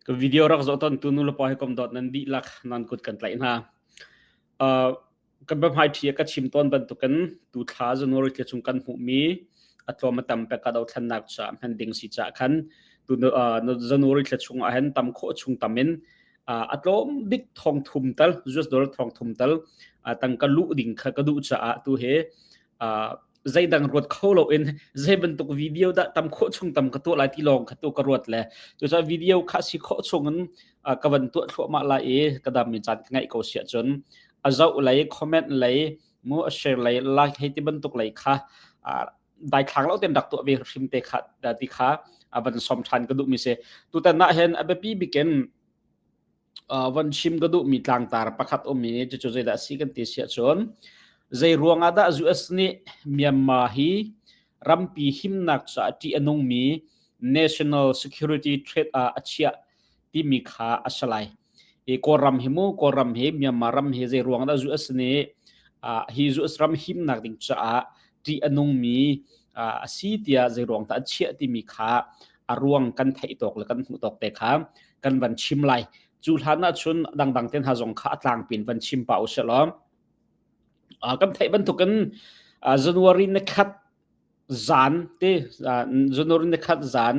Ka video rak zoh ton tu nu le pa hi kom dawt nan dihlak nan kut kan tlaih hna. Uh, kan biahmaiṭhi ah ka chim tawn bantukin tu thla January thla chung kan hmuhmi a tlawm a tam pek ka dothlennak caah hman ding si caah khan tu uh, January thla chung ah hin tam khawh chung tam in uh, a tlawm bik thong thum tal US dollar thong thum tal uh, tangka luh ding kha ka duh caah tu he uh, zeidang ruat kho lo in zei bantuk video dah tam khawh chung tam ka tuah lai ti lawng kha tu ka ruat le cucaah video kha si khawh chung in ka van tuah thluahmah lai i ka dam mi caan ka ngaih ko siah cun a zoh lei comment lei mu a share lei like hei ti bantuk lei kha daithlang lo ten rak tuah ve hrim te kha ti kha van som than ka duh mi si tutan ah hin a biapi bikin van chim ka duhmi tlangtar pakhat um i cucu zeidah a si kan ti siah cun zei ruangah dah US nih Myanmar hi rampi himnak caah ṭih a nungmi national security threat ah a chiah timi kha a si lai. I Kawlram hi mu Kawlram hi Myanmar ram hi zei ruangah dah US nih hi US ram himnak ding caah ṭih a nungmi a si tiah zei ruang dah a chiah timi kha a ruang kan theih tawk le kan hmuh tawk te kha kan van chim lai cu hlan ah cun dangdang ten ha zong kha a tlangpin van chim pa usih law kan theih bantukin January ni khat zan te January ni khat zan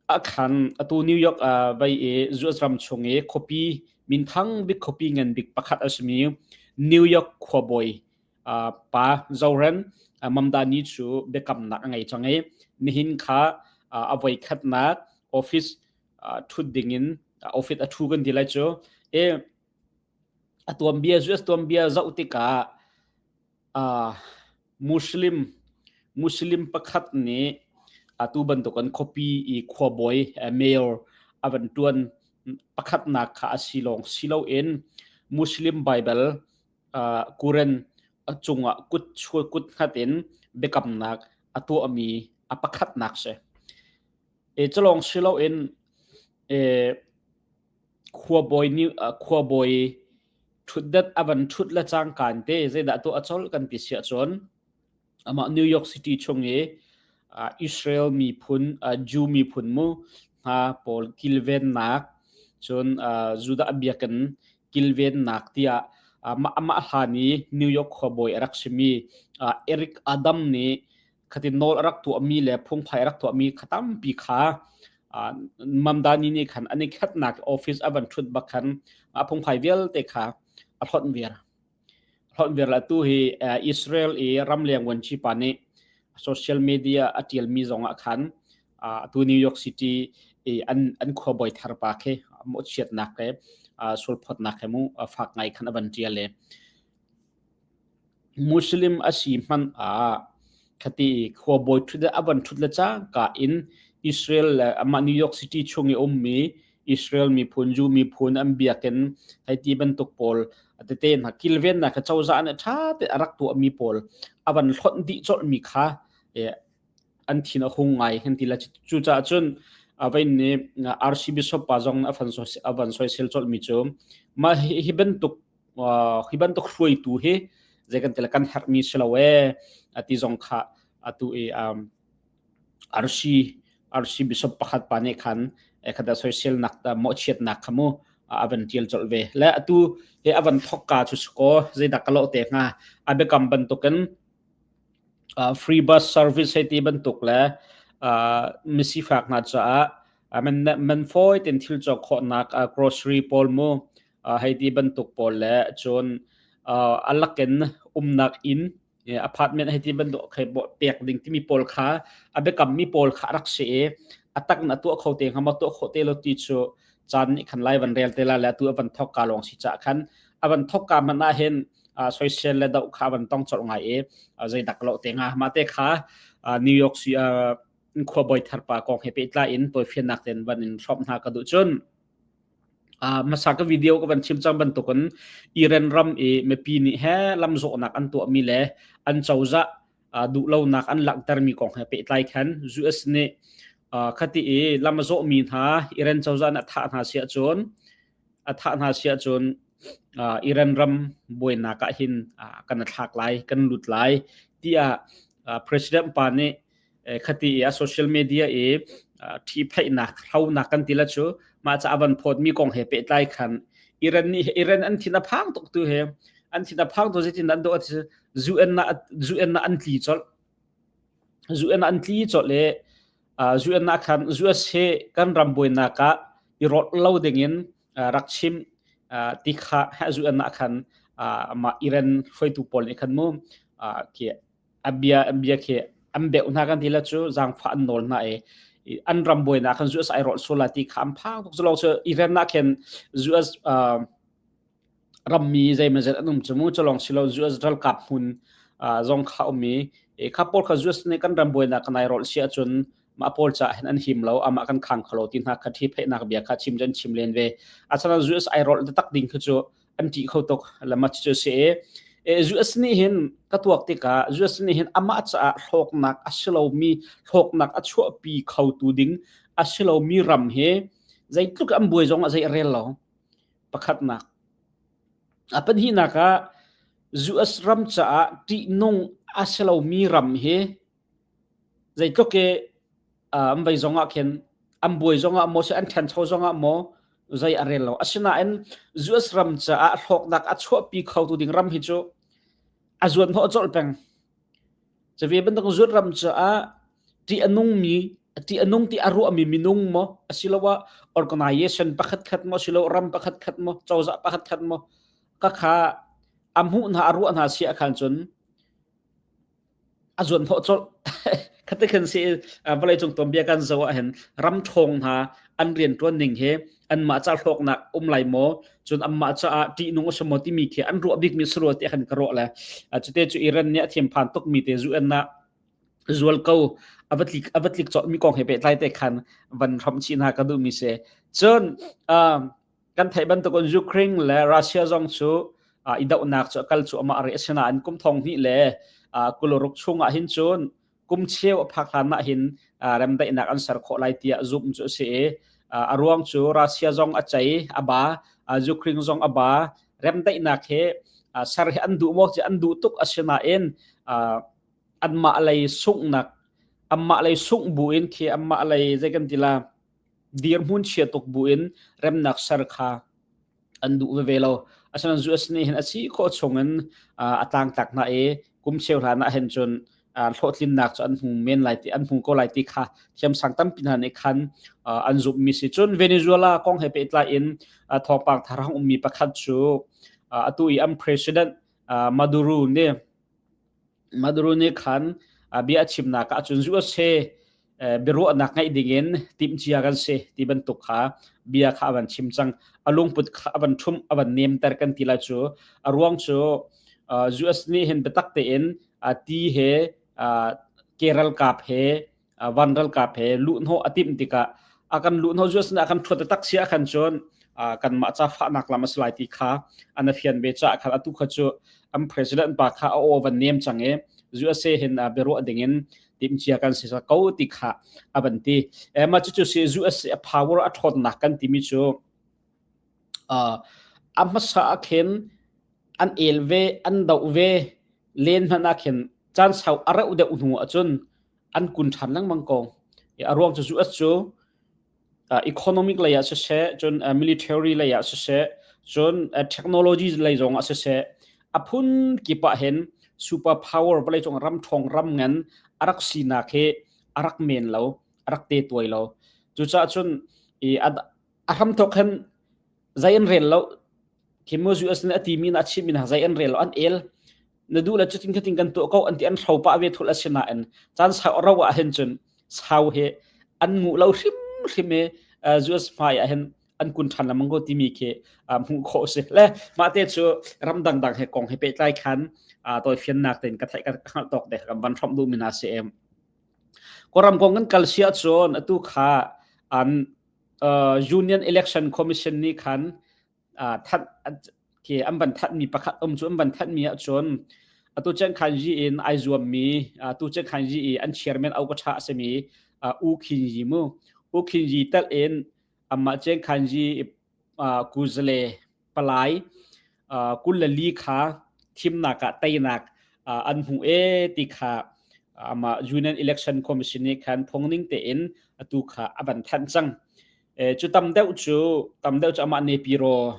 a khan atu New York vai i US ram chung i khuapi minthang bik khuapi ngan bik pakhat a simi New York khuabawi pa Zoran Mamdani cu biakamnak a ngei cang i nihin kha a voi khatnak office ṭhut dingin office a ṭhu kan ti lai cu e a tuanbia US tuanbia zoh tikah Muslim Muslim pakhat nih atu bantuk an khuapi i khuabawi mayor a van ṭuan pakhatnak kha a si lawng si loin Muslim Bible Quran a cungah kut kut hngat in biakamnak a tuahmi a pakhatnak si. E culawng si loin e khuabawi nih khuabawi ṭhutdat a van ṭhut le cangkaan te zeidah tuah a colh kan ti siah cun amah New York City chung i Israel miphun Jew miphun mu hna pawl kilvennak cun Judah biakinn kilvennak tiah amah hlan i New York khuabawi a rak simi Eric Adam nih khatin nawl a rak tuahmi le phungphai a rak tuahmi kha tampi kha Mamdani nih khan an i khatnak office a van ṭhut bak khan a phungphai vialte kha a hlonh viar. Hlonh viar le atu hi Israel i ramleng vuanci pa nih social media a ṭialmi zongah khan atu New York City i an an khuabawi thar pa khi mawhchiatnak le sulphawtnak he mu fak ngai khan a van ṭial i Muslim a si hmanh ah khati khuabawi ṭhut a van ṭhut le cangka in Israel le amah New York City chung i ummi Israel miphun, Jew miphun an biakinn hei ti bantuk pawl tete hna kilvennak kha cozah nih ṭha tein a rak tuahmi pawl a van hlonh dih colhmi kha an thin a hung ngai kan ti la cucaah cun avain nih RC Bishop pa zong a van soisel colhmi cu mah hi bantuk hi bantuk hruaitu hi zei kan ti kan herhmi si lo ee ati zong kha atu i RC RC bishop pakhat pa nih khan khata soiselnak ta mawhchiatnak kha mu a van tial colh ve le atu he a van thok ka chu ko zeidah ka lo te hnga a biakam bantukin free bus service hei ti bantuk le misifak hna caah man man fawi ten thil cawk khawhnak grocery pawl mu hei ti bantuk pawl le cun a lakin umnak inn apartment hei ti bantuk khai pek ding timi pawl kha a biakam mi pawl kha rak si i a tak na tuah kho te hnga ma tuah kho te lo ti cu caan nih khan lai van rel te la le tu a van thok ka lawng si cha khan a van thok ka man ah hin soisel le do kha van tong chol ngai i zeidak lo te nga ma te kha New York si khuabawi thar pa kong he pehtlai in tawifiannak ten van in hrawm hna ka duh cun Hmasa ka video ka van chim cang bantukin Iran ram i mipi nih he lamzawhnak an tuahmi le an cozah duhlonak an langhtermi kong he pehtlai khan US nih khati i lam a zawhmi hna Iran cozah nih a thah hna si ahcun a thah hna si ahcun Iran ram buainak ah hin kan thlak lai kan lut lai tiah President pa nih khati i a social media i ṭhipheihnak hronak kan ti la cu mah ca a van phawtmi kong he pehtlai khan Iran nih Iran an thin a phang tuk tu he an thin a phang tu zeitin an doh UN na UN na an tli colh UN an tli colh le UN na khan US he kan ram buainak ah i rawlh lo dingin rak chim ti kha UN na khan mah Iran hruaitu pawl nih khan mu khi a bia an bia khi an beuh hna kan ti la cu zaangfah an nawl hna i an ram buainak khan US ai rawlh sual la ti kha an phang tuk cu cu Iran ah khin US rammi zeimazet an um cu mu cu lawng silo US ralkap hmun zong kha um i kha pawl kha US nih kan ram buainak kan ai rawlh si ahcun mah pawl ca hin an him lo amah kan khang kholo ti hna kha thi pheihnak bia kha chim cun chim len ve a chan US ai rawlh tak ding khi cu an ṭih kho tuk lama cu si i US nih hin ka tuak tikah US nih hin amah caah hlawknak a si lomi hlawknak a chuahpi khotu ding a si lomi ram hi zeitluk an buai zong ah zei a rel lo pakhatnak a pahnihnak ah US ram caah ṭihnung a si lomi ram hi Zeitluk i an vei zong ah khin an buai zong ah maw an ṭhancho zong ah maw zei a rel lo. Asinain US ram caah hlawknak a chuahpi khotu ding ram hi cu a zuan hnawh colh peng. Cuve bantuk US ram caah ṭih a nungmi ṭih a nung ti a ruahmi minung maw asiloah organization pakhatkhat maw asilo ram pakhatkhat maw cozah pakhatkhat maw ka kha a hmuh hna a ruah hna si ah khan cun a zuan hnawh colh. Khate khan si vawleicung tuanbia kan zoh ahhin ram ṭhawng hna an rianṭuan ning hi anmah ca hlawknak um lai maw cun anmah caah ṭihnung a si maw timi khi an ruah bikmi si rua tiah khan ka ruah le cute cu Iran nih a thimphan tukmi te UN ah zual ko a va tlik a va tlik colhmi kong he pehtlai te khan van hramh chih hna ka duhmi si. Cun kan theih bantukin Ukraine le Russia zong cu i dohnak cu a kal cu amah rih asinain kum thong hnih le kuluruk chungah hin cun kum cheu a phak hlan ah hin remdaihnak an ser khawh lai tiah zumh cu a si i a ruang cu Russia zong a cei a ba Ukraine zong a ba remdaihnak hi ser hi an duh maw ci an duh tuk asinain anmah lei sunghnak anmah lei sungh bu in khi anmah lei zei kan ti la dirhmun chia tuk buin remnak ser kha an duh veve lo. Asinain US nih hin a si khawh chungin a tlangtlak hna i kum cheu hlan ah hin cun hlawhtlinnak cu an hmu men lai ti an hmu ko lai ti kha thiamsang tampi hna nih khan an zumhmi si. Cun Venezuela kong he pehtlai in thawngpang thar hang ummi pakhat cu atu i an president Maduro nih Maduro nih khan bia a chimnak ah cun US he biaruahnak ngeih dingin timhcia kan si ti bantuk kha bia kha a van chim cang. A lungput kha a van ṭhumh, a van nemter kan ti lai cu. A ruang cu US nih hin biatak tein ti he ke ralkap he van ralkap he luhhnawh a timh tikah a kan luhhnawh US nih a kan ṭhuat tak si ahkhan cun kanmah ca fahnak lam a si lai ti kha an a fian ve caah khan atu kha cu an president pa kha a aw van nem cang i USA hin biaruah dingin timhcia kan si ko ti kha a van ti. Mah cucu si USA a power a ṭhawnnak kan timi cu a hmasa ah khin an el ve an doh ve len hmanh ah khin caan sau a rauh deuh hnu ahcun an kun ṭhan lengmang ko. A ruang cu US cu economic lei ah siseh, cun military lei ah siseh, cun technology lei zong ah siseh, a phun kip ah hin super power vawleicung ram ṭhawng ram ngan a rak sinak hi a rak men lo, a rak te tuai lo. Cucaah cun a hramthawk hin zei an rel lo. Khi mu US nih a timi na a chimmi hna zei an rel lo, an el. Na duh le cutin khatin kan tuah ko an ti an hro pah ve thul a si nain caan sau ro ah hin cun sau hi an nguh lo hrimhrim i US hmai ah hin an kun ṭhan lengmang ko timi khi hmuh khawh a si. Le mah te cu ram dangdang he kong he pehtlai khan tawifiannak tein ka theih ka hngalh tawk te kan van hrawmh duhmi hna si em. Kawlram kong kan kal si ahcun atu kha an Union Election Commission nih khan thanh khi an van thanhmi pakhat um cu an van thanhmi ahcun atu chen khan yi in ai zuammi atu chen khan yi i an chairman au ka tha a simi U Khin Yi mu U Khin Yi tel in amah chen khan yi kuzale palai kul le li kha thimnak ah teinak an hmu e ti kha. Amah Union Election Commission nih khan phungning tein atu kha a van thanh cang. Cu tam deuh cu tam deuh cu amah Nepiro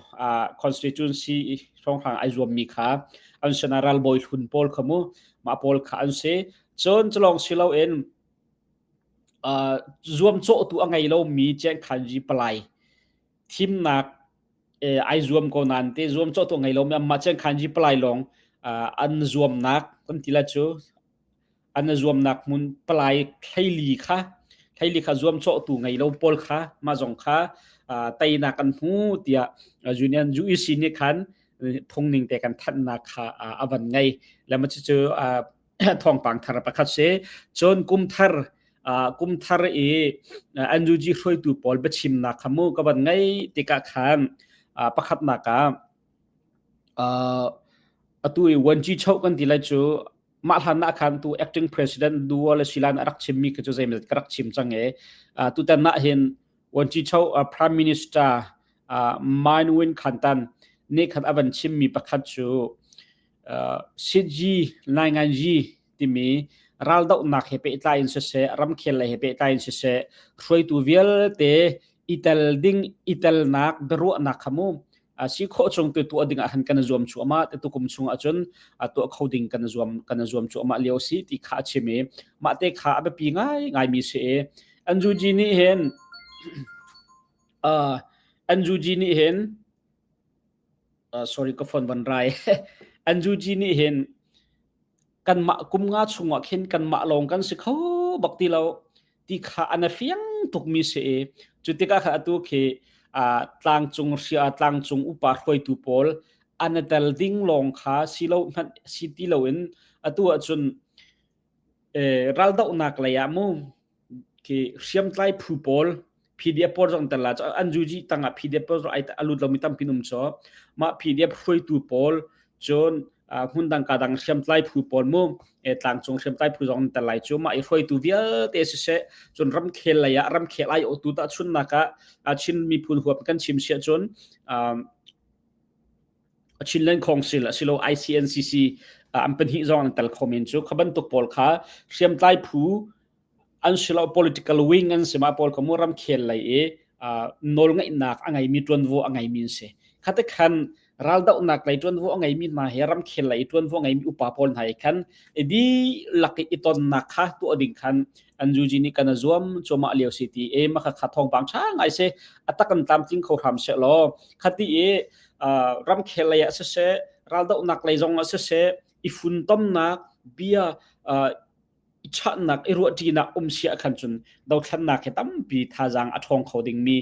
constituency hrawnghrang ai zuammi kha an si na ralbawi hlun pawl kha mu mah pawl kha an si. Cun culawng si loin zuamcawhtu a ngei lomi Ciankhanji palai thimnak ai zuam ko nain te zuamcawhtu a ngei lomi amah Ciankhanji palai lawng an zuamnak kan ti la cu an zuamnak hmun palai thleili kha thleili kha zuamcawhtu ngei lo pawl kha mah zong kha teinak an hmu tiah Union UEC nih khan phungning te kan thanhnak kha a van ngei le ma cucu thawngpang thar pakhat si cun kum thar kum thar i NUG hruaitu pawl biachimnak kha mu ka van ngei tikah khan pakhatnak ah atu i Wanji Choh kan ti lai cu mah hlan ah khan tu acting president duo le silan a rak chimmi khi cu zeimawzat ka rak chim cang e tutan ah hin Wanji Choh prime minister Main Win Khan Tan nih khan a van chimmi pakhat cu Sitji Nainganji timi raldohnak he pehtlai in siseh, ramkhel lei he pehtlai in siseh, hruaitu vialte i tel ding i telnak biaruahnak kha mu si khawh chung tu tuah ding ah khan kan zuam cuahmah te tukum chung ahcun tuah kho ding kan zuam kan zuam cuahmah lio si ti kha a chim i mah te kha a biapi ngai ngai mi si i NUG nih hin NUG nih hin sorry ka phone van rai NUG nih hin kanmah kum nga chungah khin kanmah lawng kan si kho bak ti lo ti kha an a fiang tukmi si i cu tikah kha atu khi tlangcung hria tlangcung upa hruaitu pawl an i tel ding lawng kha si lo hmanh si ti loin atu ahcun raldohnak lei ah mu khi hriamtlai phu pawl PDF pawl zong tel la an juji tangah PDF pawl zong a lut lomi tampi um cho mah PDF hruaitu pawl cun hmundang ka dang hriamtlai phu pawl mu tlangcung hriamtlai phu zong tel lai cu mah i hruaitu vialte siseh cun ramkhel lei ah ramkhel ai otu ta chunnak ah Chin miphun huap kan chim siah cun Chinland Council asilo ICNCC an pahnih zong an tel kho men cu kha bantuk pawl kha hriamtlai phu an si lo political wing an si ma pawl kha mu ramkhel lei i nawlngeihnak a ngeimi ṭuanvo a ngeimi an si khate khan raldohnak lei ṭuanvo a ngeimi hna he ramkhel lei ṭuanvo a ngeimi upa pawl hna he khan i dihlak i tonnak kha tuah ding khan an UG nih kan zuam cuahmah lio si ti e maka kha thawngpang ṭha ngai si a tak an tlamtling kho hram seh law khati i ramkhel lei ah siseh raldohnak lei zong ah siseh i funtomnak bia i chahnak i ruahṭinak um sia khan cun dothlannak he tampi thazaang a ṭhawng kho dingmi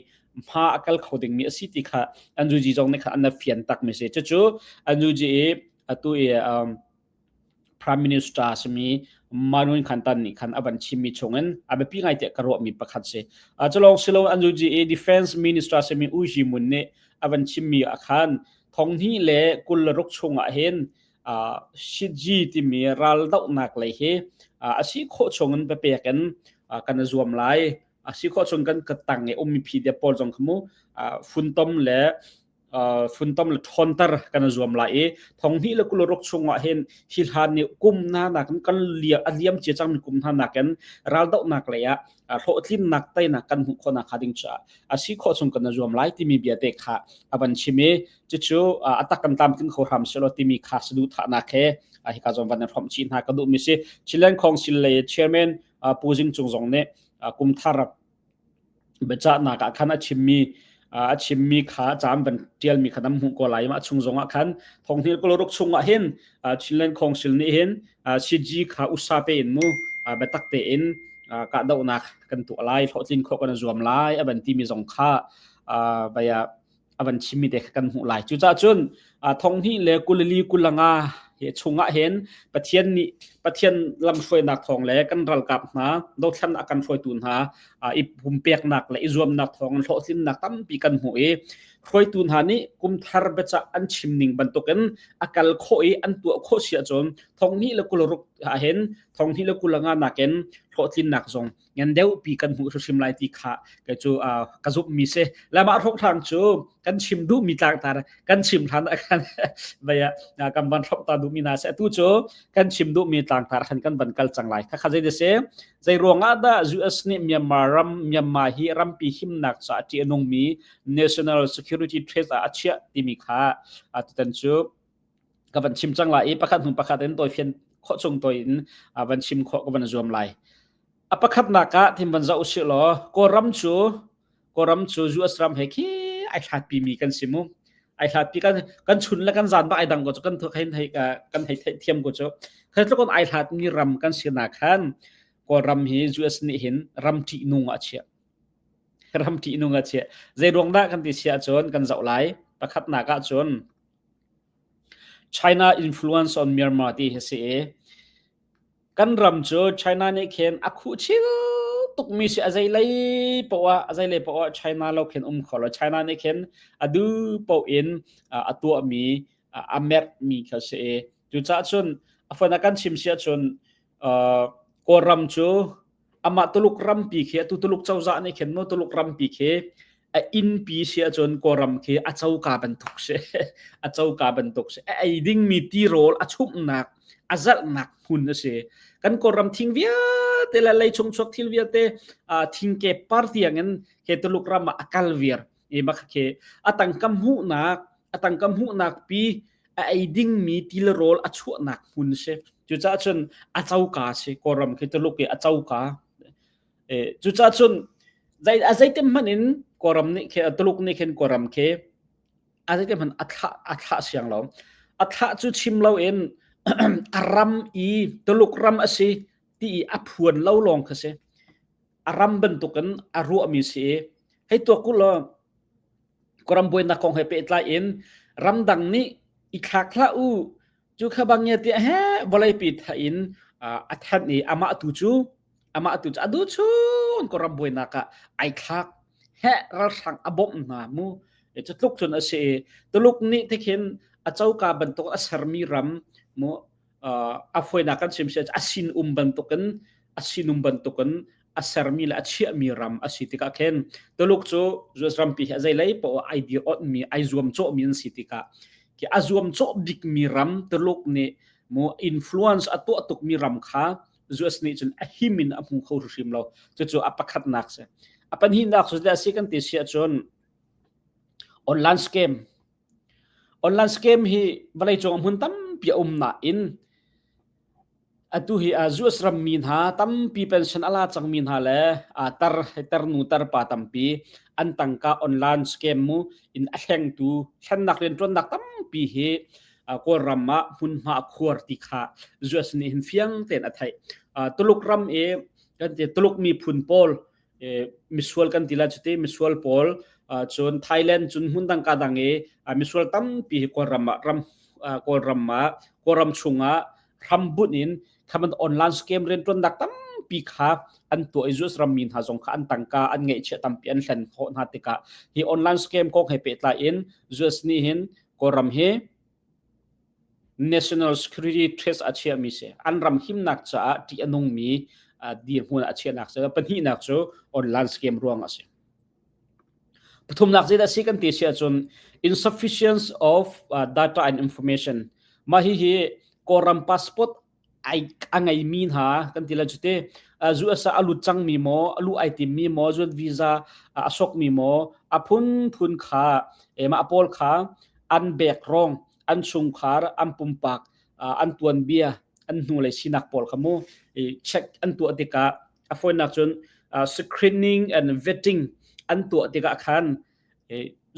hma a kal kho dingmi a si ti kha an zuji zong nih khan an fian tak mi si cucu an zuji i atu i prime minister simi Manuel Khantan nih khan a van chimmi chungin a biapi ngai tiah ka ruahmi pakhat si culong silo an zuji i defense minister simi U Ji Mun nih a van chimmi ah khan thonghni le 26 chungah hin Shitji timi raldohnak lei hi a si khawh chungin papek in kan i zuam lai. A si khawh chung kan tang i ummi PDF pawl zong kha mu funtom le funtom le ṭhawnter kan i zuam lai i thonghnih le 26 chungah hin hi hlan nih kum hna nakin kan lia a liam cia cangmi kum hna nakin raldohnak lei ah hlawhtlinnak teinak kan hmuh khawhnak hnga ding caah a si khawh chung kan i zuam lai timi bia te kha a van chim i cucu a tak kan tlamtling kho hram selaw timi kha saduhthahnak he hika zong van in hrawmh chih hna ka duhmi si Chilean Council lei chairman Pu Zing Cung zong nih kum thar biacahnak ah khan a chimmi a chimmi kha caam van tialmi kha nam hmuh ko lai ma chung zong ah khan thonghni koloruk chung ah hin Chinland Council nih hin CG kha usa pe in mu biatak tein kahdohnak kan tuah lai hlawhtlin khawh kan zuam lai a van timi zong kha baya a van chimmi te kha kan hmuh lai. Cucaah cun thonghnih le kulili kulanga hi chungah hin Pathian nih Pathian lamhruainak thawng le kan ralkap hna dothlan a kan hruaitu hna i pumpeknak le i zuamnak thawng in hlawhtlinnak tampi kan hmuh i hruaitu hna nih kumthar biacah an chim ning bantukin a kal khawh i an tuah khawh si ahcun thonghnih le 26 ah hin thonghnih le kulanga nakin hlawhtlinnak zong ngan deuhpi kan hmuh hrimhrim lai ti kha kei cu ka zumhmi si le mah hrawkhrang cu kan chim duhmi tlangtar kan chim hlan ah khan vei ah kan van hrawk ta duhmi hna si atu cu kan chim duhmi tlang. tlangtar khan kan van kal cang lai. Khakha zei si zei ruangah dah US nih Myanmar ram Myanmar hi rampi himnak caah ṭih a nungmi national security threat ah a chiah timi kha tutan cu ka van chim cang lai i pakhat hnu pakhat in tawifian khawh chung tawi in van chim khawh ka van zuam lai. A pakhatnak ah thim van zoh usih law Kawlram cu Kawlram cu US ram he khi ai hlatpi mi kan si mu. Ai hlatpi kan kan chun le kan zan ba ai dang ko cu kan kan hei kan hei theih thiam ko cu. Khai tluk ai hlat mi ram kan si na khan Kawlram hi US nih hin ram ṭihnung ah a chiah. Ram ṭihnung a chiah. Zei ruang dah kan ti si ahcun kan zoh lai. Pakhatnak ah cun China influence on Myanmar ti hi si i Kan ram cu China nih khin a khuhchil tukmi si a zeilei poah a zeilei poah China lo khin um kho lo. China nih khin a duh paoh in a tuahmi a merhmi kha si i cucaah cun a fon a kan chim si ahcun Kawlram cu amah Tuluk rampi khi atu Tuluk cozah nih khin mu Tuluk rampi khi a innpi si ahcun Kawlram khi a coka bantuk si a coka bantuk si a ei dingmi tirawl a chumhnak a zalhnak hmun a si kan Kawlram thing vialte le leichung chuak thil vialte thingke par tiangin he Tuluk ram ah a kal viar i bak khi a tangka hmuhnak a tangka hmuhnak pi a ei dingmi til rawl a chuahnak hmun si cucaah cun a coka si Kawlram khi Tuluk i a coka cucaah cun zei a zeitin hmanh in Kawlram nih khi Tuluk nih khin Kawlram khi a zeitin hmanh a thlah a thlah siang lo a thlah cu chim lo in a ram i Tuluk ram a si ti i a phuan lo lawng kha si a ram bantukin a ruahmi si i hei tuak ku law Kawlram buainak kong he pehtlai in ramdang nih i thlak hlah u cu kha bang nge tiah he vawleipi tha in a thanh i amah tu cu amah tu cu a duh chun Kawlram buainak ah ai thlak he ralhrang a bawmh hna mu cu tluk cun a si i Tuluk nih tikhin a coka bantuk a sermi ram mu a fawinak kan chim si a sin um bantukin a sinum bantukin a sermi le a chiahmi ram a si tikah khin Tuluk cu US rampi hi a zeilei poah ai dir onhmi ai zuamcawhmi an si tikah khi a zuamcawh bikmi ram Tuluk nih mu influence a tuah tukmi ram kha US nih cun a him in a hmu kho hrim lo cucu a pakhatnak si a pahnihnak cu a si kan ti si ahcun online scam Online scam hi vawleicung ah hmun tampi a um nain atu hi US rammi hna tampi pension a la cangmi hna le tar tarnu tarpa tampi an tangka online scam mu in a hlengtu hlennak rianṭuannak tampi hi Kawlram ah hmunhma a khuar ti kha US nih hin fiang tein a theih. Tuluk ram i kan ti Tuluk miphun pawl misual kan ti la cuti misual pawl cun Thailand cun hmun dang ka dang i misual tampi hi Kawlram ah ram Kawlram ah Kawlram chungah hrambunh in khaman online scam riantuannak tampi kha an tuah i US rammi hna zong kha an tangka an ngeihchiah tampi an hlen khawh hna tikah hi online scam kong he pehtlai in US nih hin Kawlram hi National security threats a chiahmi si. An ram himnak caah ṭih a nungmi dirhmun a chiahnak si. Pahnihnak cu online scam ruang a si. Pathumnak zeidah si kan ti si ahcun insufficiency of data and information. Mah hihi Kawlram passport ai a ngeimi hna kan ti lai cu te US ah a lut cangmi maw a luh ai timmi maw cun visa a sokmi maw a phunphun kha mah pawl kha an background an chungkhar an pumpak an tuanbia an hnulei sinak pawl kha mu check an tuah tikah a fawinak cun screening and vetting an tuah tikah khan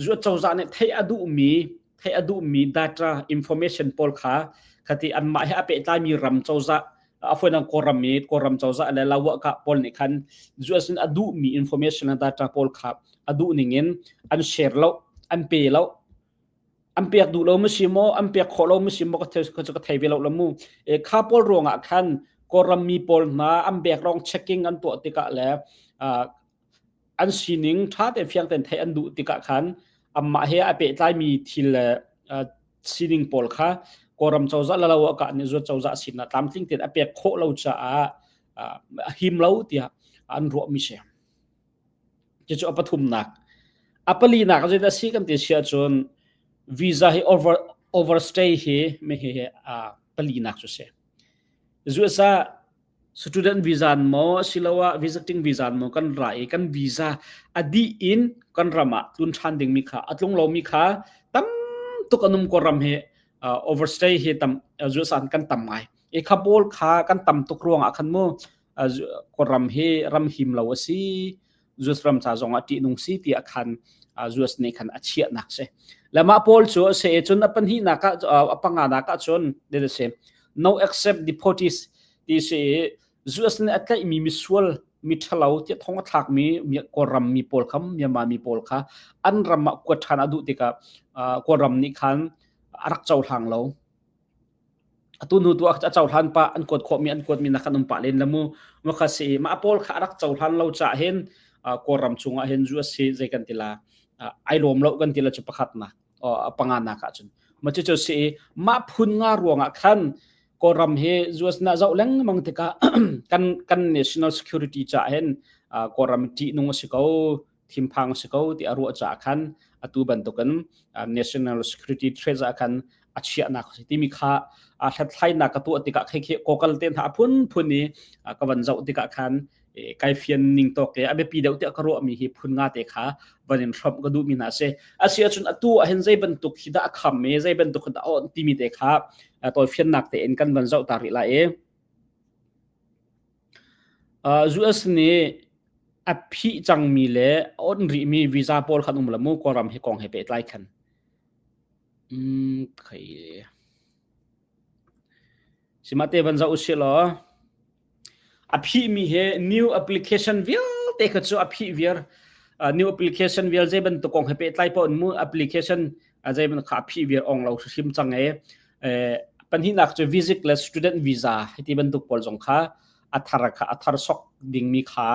zuat cozah nih theih a duhmi theih a duhmi data information pawl kha khati anmah he a pehtlaimi ram cozah a foinang Kawlram i Kawlram cozah le lawaka pawl nih khan US in a duhmi information le data pawl kha a duh ning in an share lo an pe lo an pek duh lo ma si maw an pek khawh lo ma si maw ka thei ka thei ve lo la mu e kha pawl ruangah khan Kawlram mi pawl hna an background checking an tuah tikah le an sining ṭha tein fiang tein theih an duh tikah khan amah he a pehtlaimi thil le sining pawl kha Kawlram cozah le lo ah nih zuat cozah sinah tlamtling tein a pek khawh lo caah a him lo tiah an ruahmi si. Cucu a pathumnak. A palinak zeidah a si kan ti si ahcun visa hi over overstay hi mi hi a palinak cu si. US ah student visa maw asiloah visiting visa maw kan ra i kan visa a dih in kan ram ah tlun ṭhan dingmi kha a tlung lomi kha tam tuk an um ko ram hi overstay hi tam US ah kan tam ngai. I kha pawl kha kan tam tuk ruangah khan mu ram hi ram him lo a si US ram ca zong ah ṭihnung si tiah khan US nih khan a chiahnak si. Le mah pawl cu a si cun a pahnihnak ah a panganak ah cun de si no accept deportees ti si US nih a tlaihmi misual mi ṭhalo tiah thong a thlakmi Kawlram mi pawl kha Myanmar mi pawl kha an ram ah kuat ṭhan a duh tikah Kawlram nih khan a rak cohlang lo. Atu hnu tu a cohlan pah an kuat khawhmi an kuatmi nak kan um pah len la mu. Makha si mah pawl kha a rak cohlan lo caah hin Kawlram chungah hin US hi zei kan ti la ai lawm lo kan ti la cu pakhat nak panga nak ah cun ma cu cu si mah phun nga ruangah khan Kawlram hi US na zoh lengmang tikah kan kan national security caah hin Kawlram ṭihnung a si ko thinphang a si ko ti a ruah caah khan atu bantukin national security threat ah khan a chiahnak a si timi kha hlathlainak ka tuah tikah khi khi kokal te hna a phunphun i ka van zoh tikah khan kai fian ning tawk i a biapi deuh tiah ka ruahmi hi phun nga te kha van in hrawmh ka duhmi hna a si. Asi ahcun atu ah hin zei bantuk hi dah a kham i zei bantuk hi dah a awnh timi te kha tawifiannak tein kan van zoh ta rih lai i US nih a phih cangmi le a awnh rihmi visa pawl khan um la mu Kawlram hi kong he pehtlai khan. Mm, khai. Simate van zoh usih law a phihmi he new application vialte kha cu a phih viar. Uh, new application vial zei bantuk kong he pehtlai paoh in mu application uh, zei bantuk kha a phih viar ong lo hrim cang e. Eh, pahnihnak cu visit le student visa hiti bantuk pawl zong kha a thar kha a thar sok dingmi kha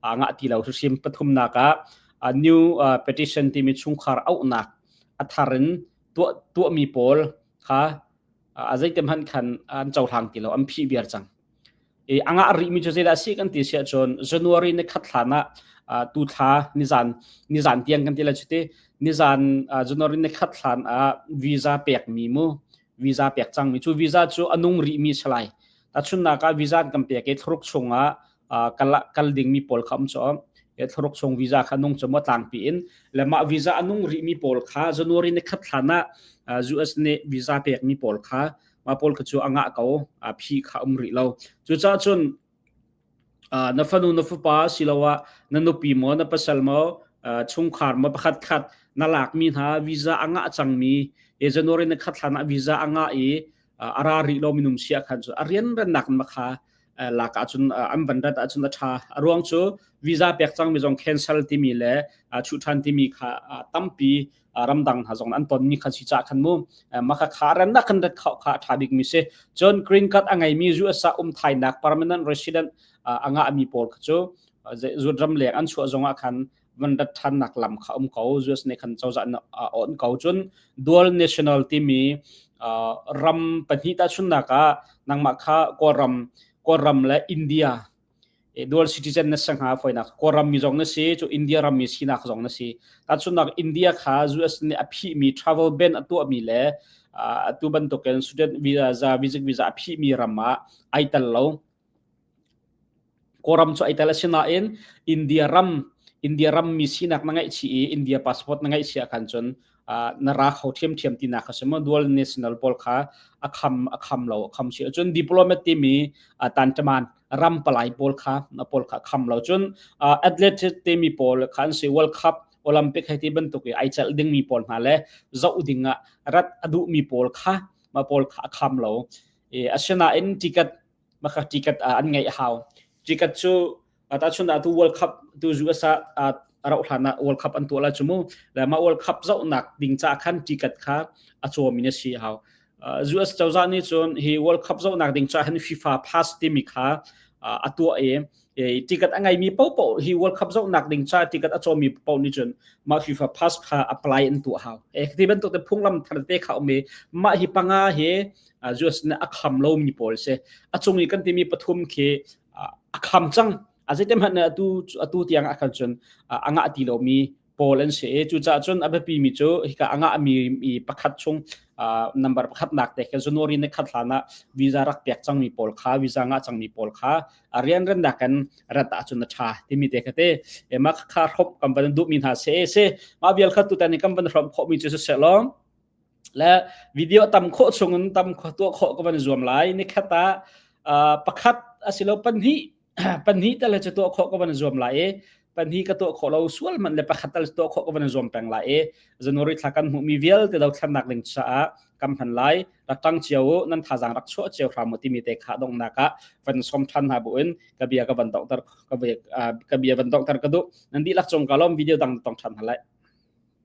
a ngah ti lo hrim pathumnak ah new petition timi chungkhar auhnak a thar in tuah tuahmi pawl kha a zeitem hmanh khan an cohlang ti lo an phih viar cang i a ngah rihmi cu zeidah si kan ti siah cun January ni khat hlan ah tu thla nizan nizan tiang kan ti la chuti nizan January ni khat hlan ah visa pekmi mu visa pek cangmi cu visa cu a nung rihmi salai Tahchunhnak ah visa an kan pek i thlaruk chungah kal kal dingmi pawl kha um cu thlaruk chung visa kha nung cu maw tlangpi in le mah visa a nung rihmi pawl kha January ni khat hlan ah US nih visa pekmi pawl kha mah pawl kha cu a ngah ko a phi kha um rih lo cucaah cun na fanu na fapa siloah na nupi maw na pasal maw chungkhar maw pakhat khat na lakmi hna visa a ngah cangmi January ni khat hlan ah visa a ngah i a ra rih lo minung si ah khan cu a rianrannak in kha lak ahcun an van rat ahcun a ṭha a ruang cu visa pek cangmi zong cancel timi le chuh ṭhan timi kha tampi ramdang hna zong an tonmi kha si caah khan mu maka kha rannak kan rat kha kha a ṭha bikmi si cun green card a ngeimi US ah um thainak permanent resident a ngahmi pawl kha cu zuat ram leng an chuah zong ah khan van rat ṭhannak lam kha um ko US nih khan cozah a on ko cun dual national timi ram pahnih tahchunnak ah nangmah kha Kawlram Kawlram le India dual citizen na si hnga foinak Kawlram mi zong na si cu India ram mi sinak zong na si tahchunnak India kha US nih a phihmi travel ban a tuahmi le atu bantukin student visa visit visa a phihmi ram ah ai tel lo Kawlram cu ai tel asinain India ram India ram mi sinak na ngeih chih i India passport na ngeih chih ahkhan cun na ra kho ṭhiamṭhiam tinak a si maw dual national pawl kha a kham a kham lo a kham chih cun diplomat timi tanṭaman ram palai pawl kha na pawl kha kham lo cun athlete timi pawl kha an si World Cup Olympic hei ti bantuk i ai celh dingmi pawl hna le zoh ding ah rat a duhmi pawl kha ma pawl kha a kham lo asinain ticket maka ticket an ngeih a hau. Ticket cu tahchun ah tu World Cup tu US ah rauh hlan ah World Cup an tuah lai cu mu. Le mah World Cup zohnak ding ca khan ticket kha a cawm in a si hau. US cozah nih cun hi World Cup zohnak ding ca hin FIFA pass timi kha a tuah i ticket a ngeimi paohpaoh hi World Cup zohnak ding ca ticket a cawmi paoh nih cun mah FIFA pass kha apply an tuah hau. E ti bantuk te phunglam thar te kha um i mah hi panga hi US nih a kham lomi pawl si. A cung i kan timi pathum khi a kham cang. A zeitem hmanh atu atu tiang ah khan cun a ngah ti lomi pawl an si i cucaah cun a biapi mi cu hika a ngah mi mi pakhat chung number pakhat nak te kha January ni khat hlan ah visa rak pek cang mi pawl kha visa ngah cang mi pawl kha a rian ran nak kan rat ahcun a tha timi te kha te ma kha hrom kan van duh mi hna se se ma vial kha tu tan kan van hrom khawh mi chu se lo le video tam khawh chungin tam tuah khawh ka van zuam lai ni khat ah pakhat asilo panhnih panhnih tal cu tuah khawh ka van zuam lai i panhnih ka tuah khawh lo sual man le pakhat tal tuah khawh ka van zuam peng lai i January thla kan hmuhmi vialte dothlannak ding caah kam hman lai rak tang cio u nan thazang rak chuah cio hram u timi te kha donghnak ah van som than hna bu in ka bia ka van donghter ka bia van donghter ka duh nan dihlak cung ka lom video dang tong than hna lai.